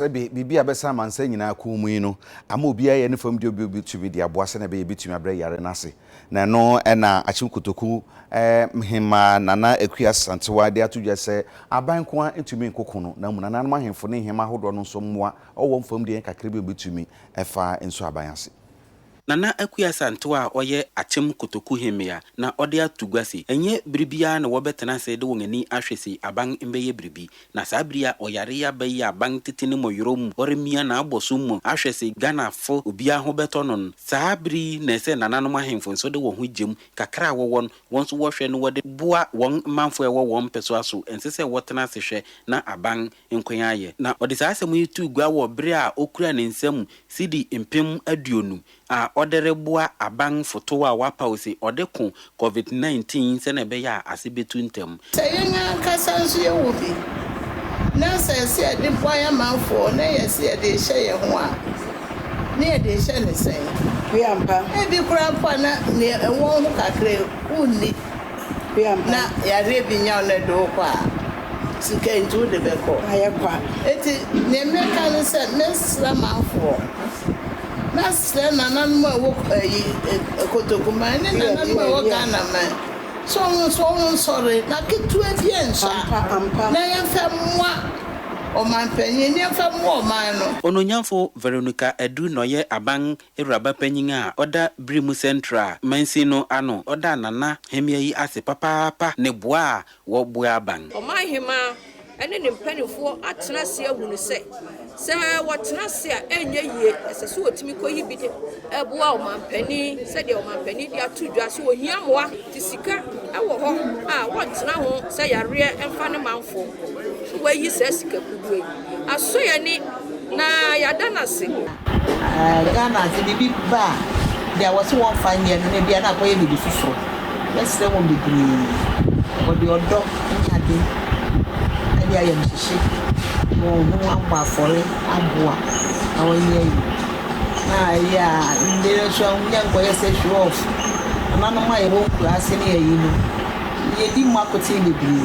Sɛbe biribi a abɛsa amansan nyinaa kɔn mu yi no ama obiara ayɛ ne fam deɛ obetumi de aboa sɛnea ɛbɛyɛ ebetumi abrɛ yare no ase. Na ɛno na Akyem Kotoku Hemmaa Nana Akua Asantewaa de ato dwa sɛ aban nko ara ntumi nko ko no na mmom nananom ahemfo ne nhemmaa ahodoɔ no nso mmoa wɔ wɔn fam deɛ kakra bi a wɔbetumi fa nso aban ase. Nana Akua Asantewaa a ɔyɛ Akyem Kotoku Hemmea na ɔde ato gua se ɛnyɛ bere biara na wɔbɛtena ase de wɔn ani ahwɛ se aban mbɛyɛ biribi. Na saa bere yi a ɔyare yi aba yi a aban tete ne mɔyorɔ mu ɔremia n'abɔso mu ahwɛ se Ghanafo obiara ho bɛtɔ no no, saa bere yi na ɛsɛ nananom ahemfo nso de wɔn ho gyem kakra a wɔwɔ no, wɔn nso wɔhwɛ na wɔde boa wɔn manfo a ɛwɔ wɔn mpɛsoa so. Ɛnsɛ sɛ wɔtena ase hwɛ na aban nko ara yɛ. Na ɔde saa asɛm yi too gua wɔ bere a okura ne nsam sidi 20,000 a ɔde reboa aban fotow a wɔapaw se ɔde ko Covid 19 sɛnea ɛbɛyɛ a ase betu ntɛm. Sɛ yɛn ankasa nso yɛwɔ bi, na sɛ ɛsɛ yɛde boa yɛn amanfoɔ na yɛse yɛde rehyɛ yɛn ho a, na yɛde rehyɛ no sɛn? Ebi koraa mpo a na nea ɛwɔ wo ho kakra yi, wonni. Na yareɛ bi nya wo na ɛde wo kɔ a, sika nti wode bɛkɔ. Enti nea meka ne sɛ, mɛsrɛ amanfoɔ. Mɛsrɛ nananom a ɛwɔ ayi Kotokuman ne nananom a ɛwɔ Ghana man sɛ wɔn nso wɔn nsɔre na ketewa bi nsua na yɛmfa mmoa ɔmanpanyin na yɛmfa mmoa ɔman no. Onuonyamfo Veronica Adu na ɔyɛ aban awuraba panyin a ɔda Birimu Central mansin no ano. Ɔda Nana Hemmea yi ase papaapa ne boa a wɔboa aban. Ɔmanhemmaa ne ne mpanimfoɔ atena ase ahunu sɛ, sɛ wɔtena ase a ɛnyɛ yie, ɛsɛ sɛ wɔtumi kɔyi bi de boa ɔmampanin sɛdeɛ ɔmampanin de ato dwa sɛ ɔhia mmoa nti sika wɔ hɔ a wɔntena ho sɛ yareɛ mfa ne manfoɔ nkɔ na wɔayi saa sika kuduo yi asɔ yɛn ani na yɛada no ase. Ghana sɛ biribi ba a, deɛ wɔse wɔmfa nyɛ no na ebia na akɔyɛ biribi foforɔ. Mɛsrɛ wɔn bebree, wɔde ɔdɔ ne ade ne ayamhyehye de wɔn ho abɔ afɔre aboa na wɔnyɛ ayi. Na ɛyɛ a nnɛ nso a yɛnkɔyɛ sɛ show off. Nananom a yɛwɔ nkuraase ne ayi no, yɛdi mu akoten bebree.